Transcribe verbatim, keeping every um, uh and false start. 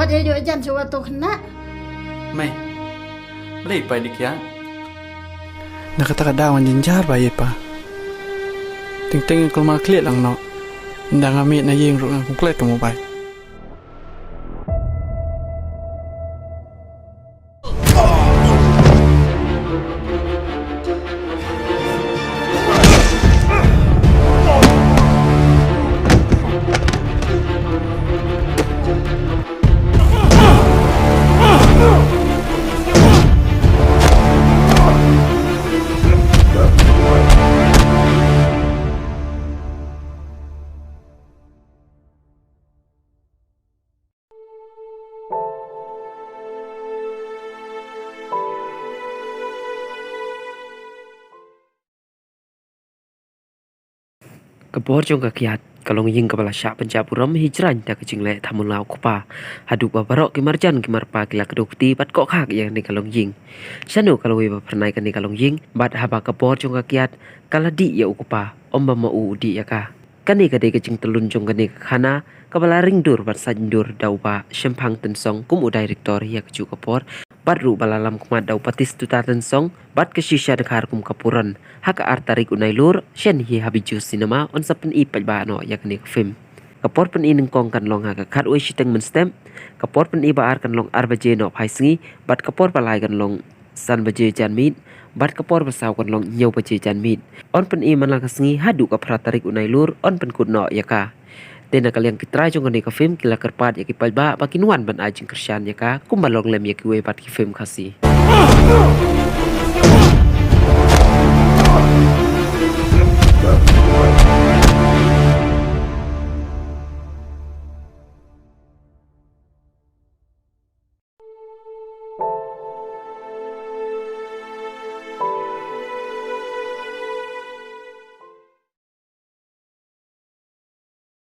Dei jooh jan shuwa to khynnah. Mei. Balei pa dei kiad? Na kata ka daw ngan jynjar bha ïa i pa. Teng teng ka kulmar khlieh lang noh. Ynda nga mih na ïing ruh nga kum klet ka mobile. Ka por jong ka kiad ka longïing kaba la shah pynjah burom hi jrang da ka jingleh thamula u kpa. Haduh ba baroh ki marjan ki marpa ki la kdew kti bad koh khak ïa kane ka longïing. Shano ka lawei ba phyrnai kane ka longïing bad haba ka por jong ka kiad ka la dih ïa u kpa, ym ba ma u u dih ïa ka. Kane ka dei ka jingtyllun jong kane ka khana kaba la ring dur bad sait dur da u Bah Shemphang Tynsong kum u director ïa ka juh ka por, bad ruh ba la lam khmat da u Patistuta Tynsong bad ka Shisha Dkhar kum ka puron. Ha ka ar tarik u Nailur, shen hi ha Bijou Cinema yn sa pyni paidbah noh ïa kane ka film. Ka por pyni nyngkong kan long ha ka khatwei shiteng mynstep, ka por pyni ba ar kan long ar baje noh phai sngi, bad ka por ba lai kan long san baje janmiet, bad ka por ba saw kan long hynñiew baje janmiet. Yn pyni man la ka sngi haduh ka phra tarik u Nailur yn pynkut noh ïa ka. Te na ka liang ki trai jong kane ka film ki la kyrpad ïa ki paidbah ba kin wan ban ai jingkyrshan ïa ka kumba long lem ïa kiwei pat ki film Khasi.